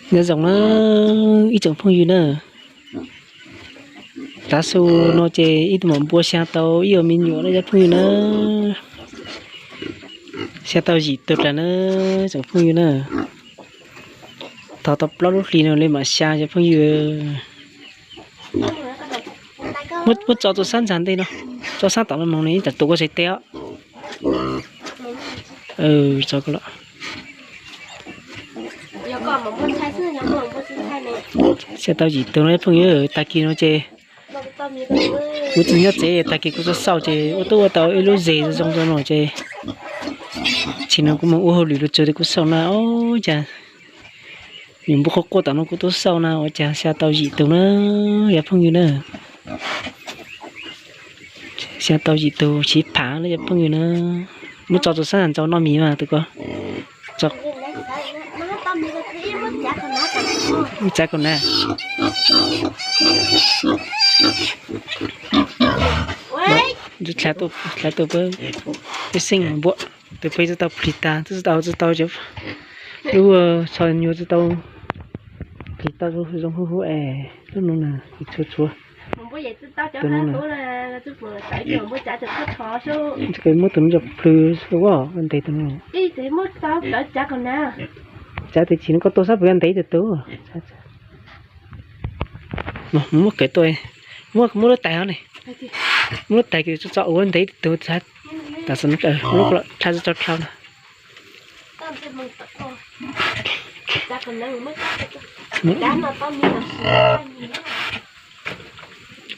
Nyob zoo na ib tsoom phooj ywg na. Tav su no ces ib tug maum npua xyaa tau ib ob me nyuam na cov phooj ywg na. Xyaa tau yim tug dlaag na tsoom phooj ywg na. Tog tau plaub lub hlis no li mam xyaa cov phooj ywg. Muab tso rua sab ntxag ntej no, tso sab tom no moog ne, ib tug tuav koj txhais teg os. Xyaa tau yim tug no phooj ywg, tag kis no ces kuv tsis nyob tsev, tag kis kuv xauj xauj ces ua tub ua tau ib lub zes zoo zoo no ces tsim no kuv moog ua hauj lwm lug txug tes kuv xauj na, ua cas nyuam npua quaj quaj tom no kuv tub xauj na ua cas xyaa tau yim tug na yog phooj ywg na. Xyaa tau yim tug chiv phaav na yog phooj ywg na. Muab tso rua sab ntxag noj mis mas tug ko. Txav kaum na. Dlha tuaj peb xeej npua, tus peb tsi tau plig tag, tsi tau, tsi tau cov lub tsho nyuag tsi tau plig tau zoo huv huv es lub no na, tshua tshua. Muab tus no cov plhws ua ntes tus no. Tsav tes chim no koj tua sab pem ntes tus tus. Muab kawm tuaj, muab lub tais os ne, muab lub tais kws tso ua ntes tus, tam sim no dlha tsi tau dlhau na.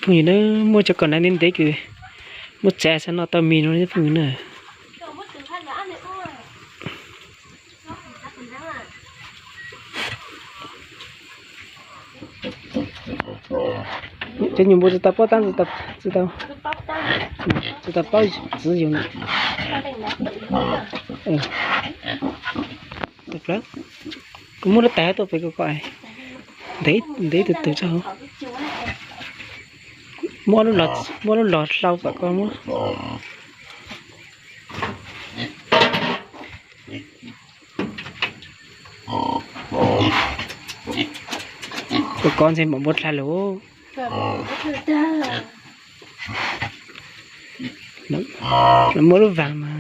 Phooj ywg na, muab cov kaus hnav ntev ntev kws muab txav xwb noj tau mis no phooj ywg na. Cov nyuam npua tsi tau paub tab, tsi tau, tsi tau paub txiv yug na. Kuv muab lub tais tuaj pem ko kom ntev ib tug tug tso. Muab lub los hlau kom koj muab. Koj kov ntshe mam npua dlha lawm. Muab lub vaag mas.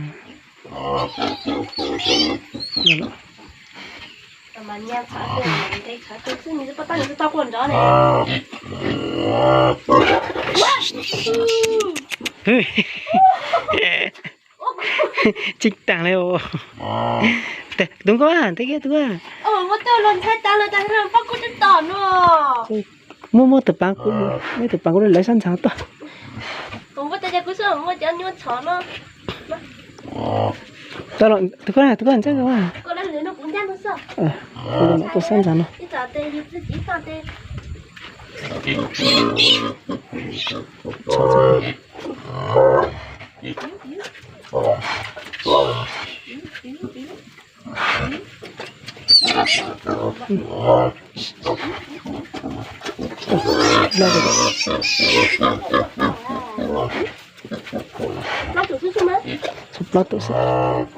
Tseeb taag le. Tug koj, tug koj. Muab, muab tus pav kuv, muab tus pav kuv lawv sab ntxag tuaj. Tug koj, tug koj ntxawg koj. Tuaj sab ntxag no. Plaub tus xwb.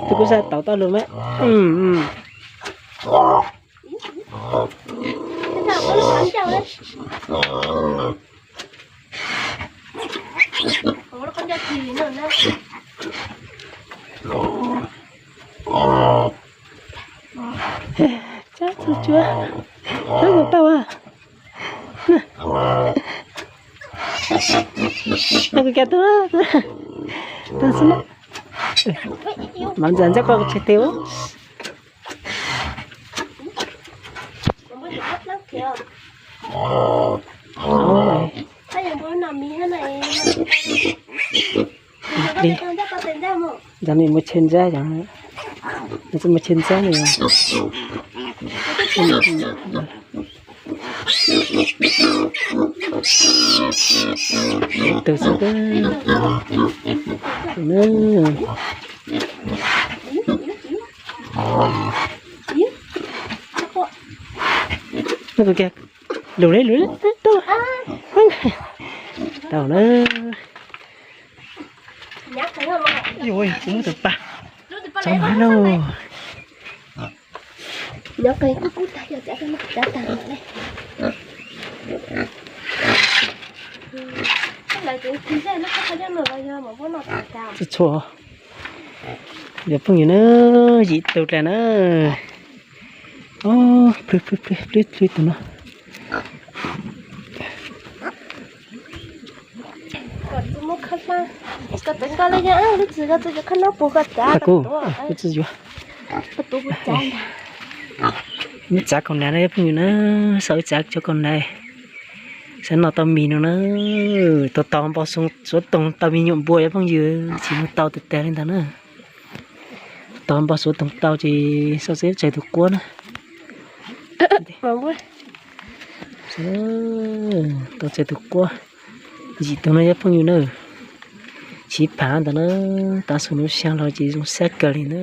Tus kuv xav tau tau lus me. Tsab tug cuav, tau tau a. Kuv cas tau, tau xwb na. Mam ntxam ntxab koj tseg tes ua. Ntxam nim mus cheb ntxab, ntxam nim mus cheb ntxab no. Tus xwb na. Lug li lug li tau. Tau na. Kuv muab tus pas tso mas lauj. Txhua txhua yog phooj ywg na, yim tus dlawg na. Plhws plhws plhws plhws tus no. Kuv tsis yuav. Wb txav kaus hnav na phooj ywg na, xav wb txav cov kaus hnav, xav noj tau mis no na. Tau tau npau suav toog tau me nyuam npua yog phooj ywg, tsis mus tau tes tag li ntag na. Tau npau suav toog tau ces xav xav tsawg tus quab na. Tau tsawg tus quab, yim tus no yog phooj ywg na. Tsis phav ntawd na, tav su nuv xyaa los ces zoo sab kawg li na.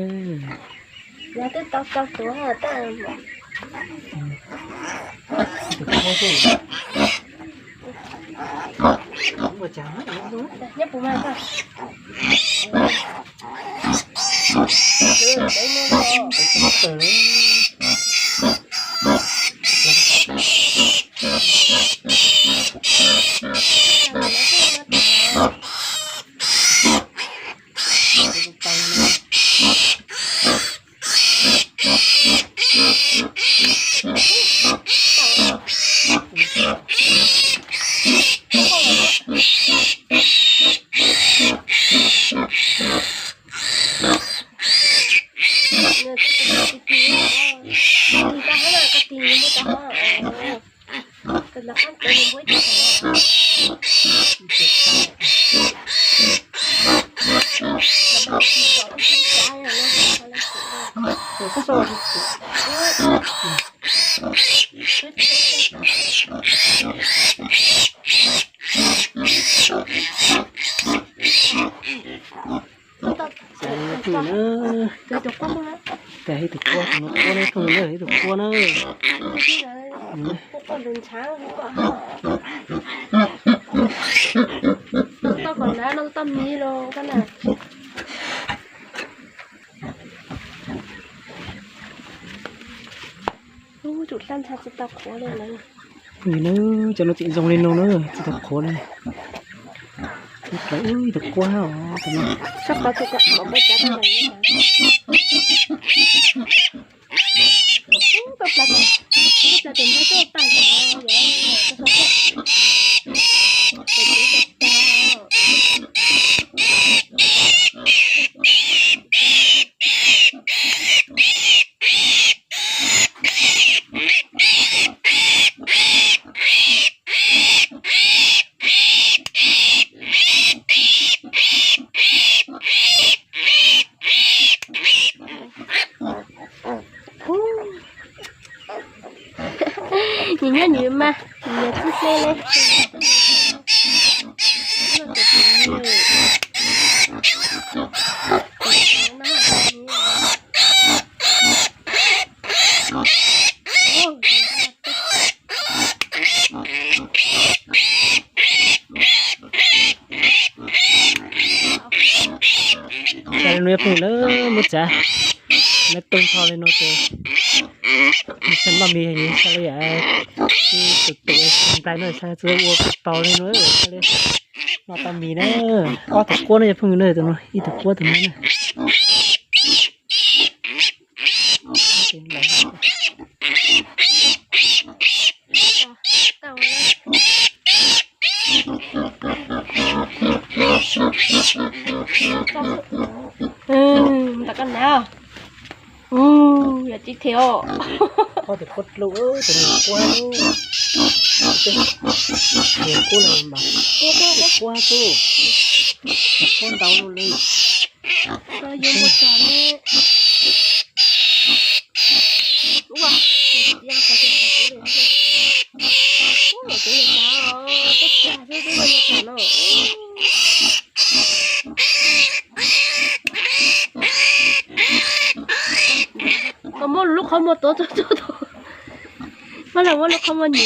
Ib tug quab, tus no quab na, ib tug quab na. Tau kom nav no tau mis los koj na. Ub, tsum dlab ntsha tsis tau qhuav li na. Cov no tseem zoo li no na, tsis tau qhuav li. Ib tus quab os, tus no. Nws nyob nws mas, nws txij hle li. Li no phooj ywg na, muab tsav, neb tooj tho li no ces nws xav noj mis yus xav li tus tus nplai no xav txawj ua paus li no xav li noj tau mis na. Ob tug quab no yog phooj ywg na, tus no ib tug quab tus no na. Koj na, yog tib thiab os. Qhuab tus qhuab dlub, tus nws quab, nws quab los mas, quab tus, quab ntau li. Koj yuav mus txog ne. Koj muab lub qhov muag tuav tuav tuav tuav. Koj los muab lub qhov muag nyem,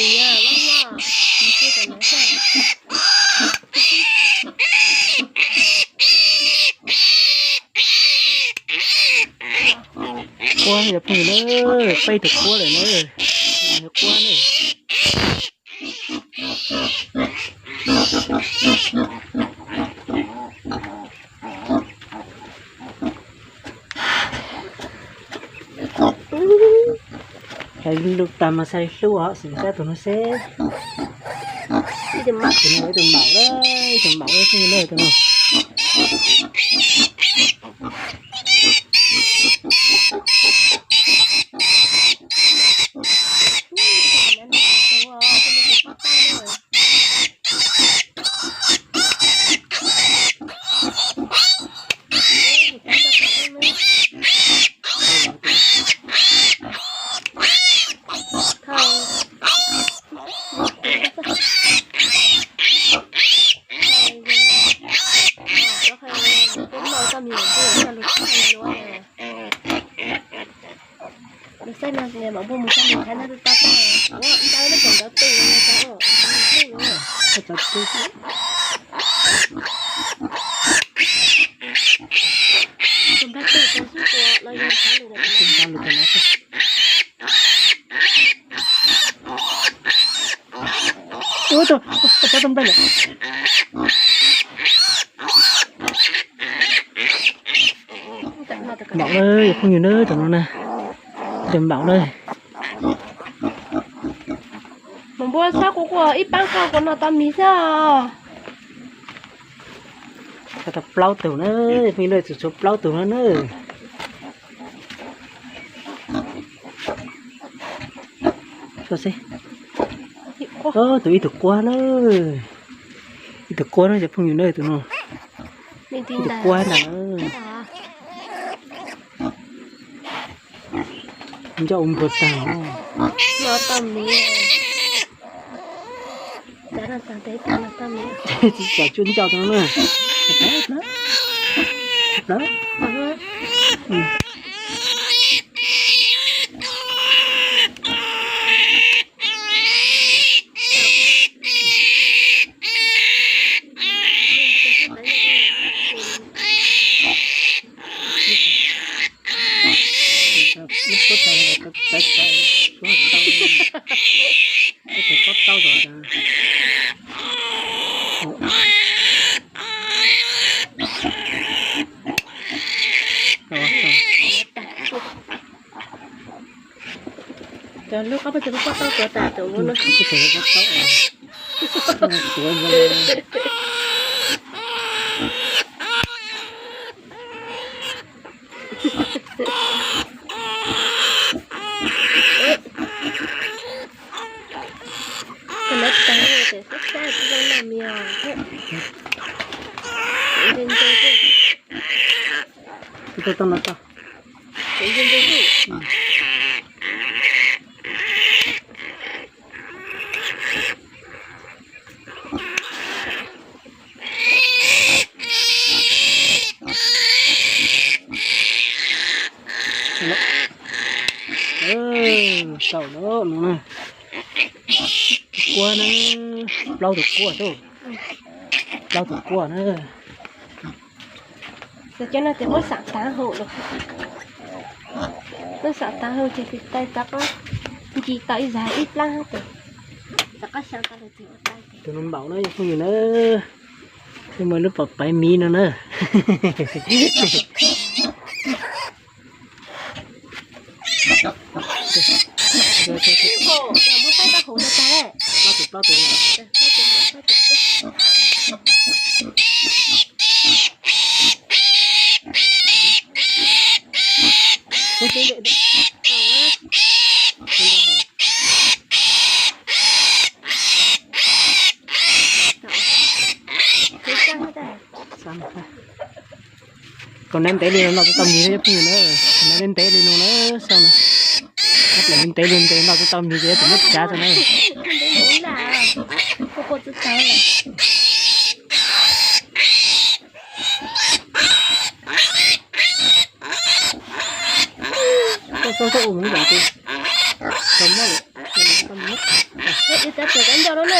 quab yog phooj ywg na, peb tus quab lawm na, quab na. Hais lus tas mas xav li hlub os, xav li sab tus no seb. Ib tug npaum, ib tug npaum lawm, ib tug npaum lawm, tus no. Lub saib no mam npua mus saib nws thab no twb tab tag, ua ntawd lub kom ntawd pem no tau. Tus npab twg tau xub tua los yog thab lus, thab lus tus no xwb. Ua tus, tus npab lawm. Npaum na, phooj ywg na, tus no na, tus npaum na. Mus npua sab kuv kuj ib pab koj kuv no tau mis xwb os. Tau plaub tug na, phooj ywg na, tsuas tshuav plaub tug no na. Tus ib tug quab na, ib tug quab na cov phooj ywg na, tus no. Ib tug quab ntag na. Ncauj ua npua tag. Tsis txawm cuab ncauj no na. Cov lub qab peb cov lub pob taub tuav tas tus ua no. Tus no tag, tus xab xab tsis zoo noj mis os. Tus tau no tso. Saum no na, tus quab na, plaub tus quab, plaub tus quab na. Cov no ces muab xam tav hauv los, muab xam tav hauv ces tis tais rov qab ncig tau ib zag ib plab tes, rov qab xyaw tau lawm ces ua tau. Tus no npaum na cov phooj ywg na, peb muaj lub pom paiv miv no na. Plaub tus, plaub tus. Koj nab ntev li no noj twb tau mis thiab phooj ywg na. Koj nab ntev li no na, saib na. Nab ntev li ntev noj twb tau mis ces yuav tsum muab tsav tso na. Koj txhob txhob ua mus ib yam twg. Txhob muab lawm. Ua cas txawm cov ncauj no na.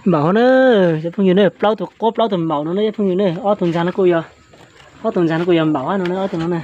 Npaum hov na, cov phooj ywg na, plaub tus quab plaub tus npaum no na cov phooj ywg na, ob tug ntxag no kuj yog, ob tug ntxag no kuj yog npaum no na, ob tug no na.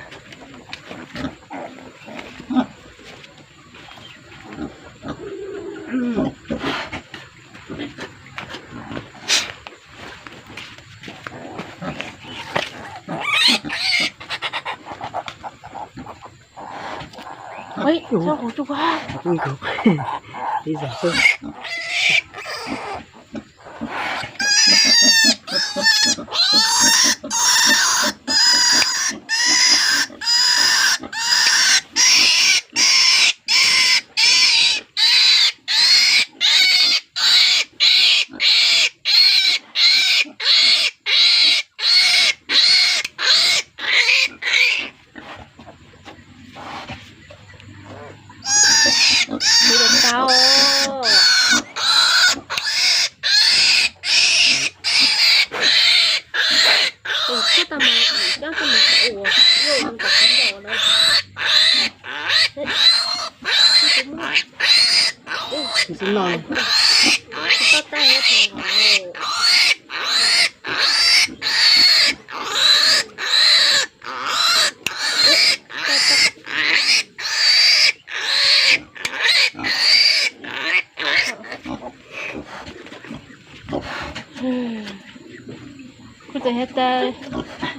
Kuv tes has tas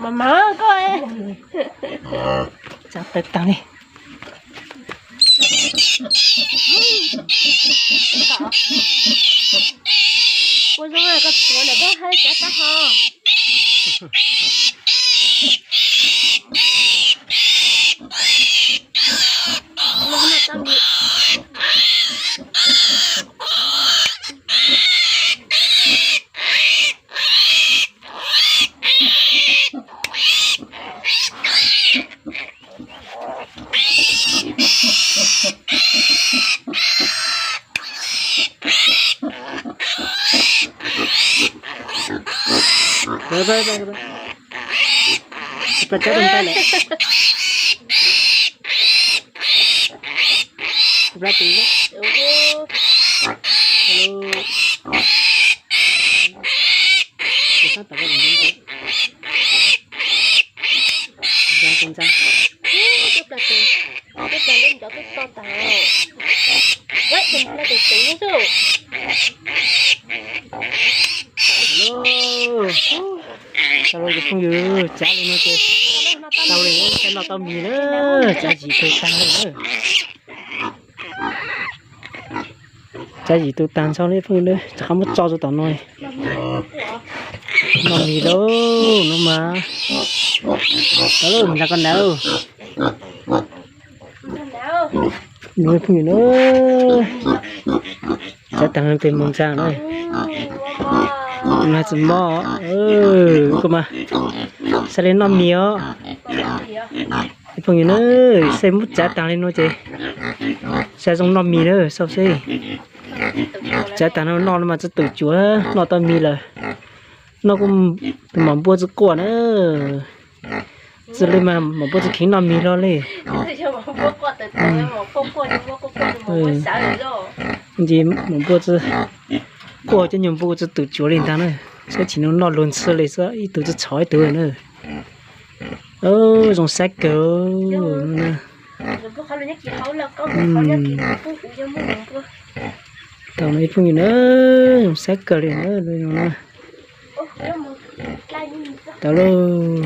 mas mas koj tsav tawv tag li. Ua zoo koj tuav ntawm koj hab cav tab ho. Pla cab rau npaj lawm. Pla tus. Hello. Sab tom koj tus ntxhais. Pla tus. Pla tus ncov twb to tas. Pla tus tus xwb. Hello. Tau los cov phooj ywg, tsav li no ces tau li, noj tau mis na, tsav zim tus tag li na. Tsav zim tus tag nrho li phooj ywg, rov qab muab tso rau tom no. Noj mis lauj, no mas. Tau lauj, mus nrog koj nab. Nub phooj ywg na, tsav taag no tes mus ntxag na. Mas tsis mob, koj mas xav li noj mis os. Phooj ywg na, xav muab tsav taag li no ces xav zoo noj mis na, xav xav. Tsav taag no noj mas tsi tus cuav, noj tau mis lawm. Noj kuj tus maum npua tsi quaj na. Txij li mas maum npua tsi kheev noj mis hlo li. Nce maum npua tsi quaj, cov nyuag npua tsi tus cuav li ntag na. Saib chim no noj luag ntxhi li xwb, ib tug tsi txhom ib tug na. Zoo sab kawg. Tau no ib phooj ywg na, zoo sab kawg li na. Tau lauj,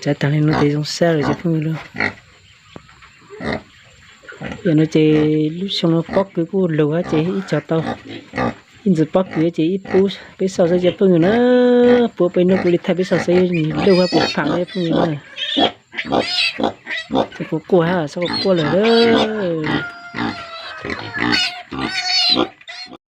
tsav tag li no ces zoo sab lawm cov phooj ywg lauj. Yog no ces lub xyoo no pob kws kuj lug hab ces ib co tau ib ntsis pob kws ces ib pub peb xauj saib cov phooj ywg na. Pub peb nub kuv li thaij peb xauj saib nws lug hab puas pham cov phooj ywg na. Ces kuv quaj hab, txhob quaj lawm lauj.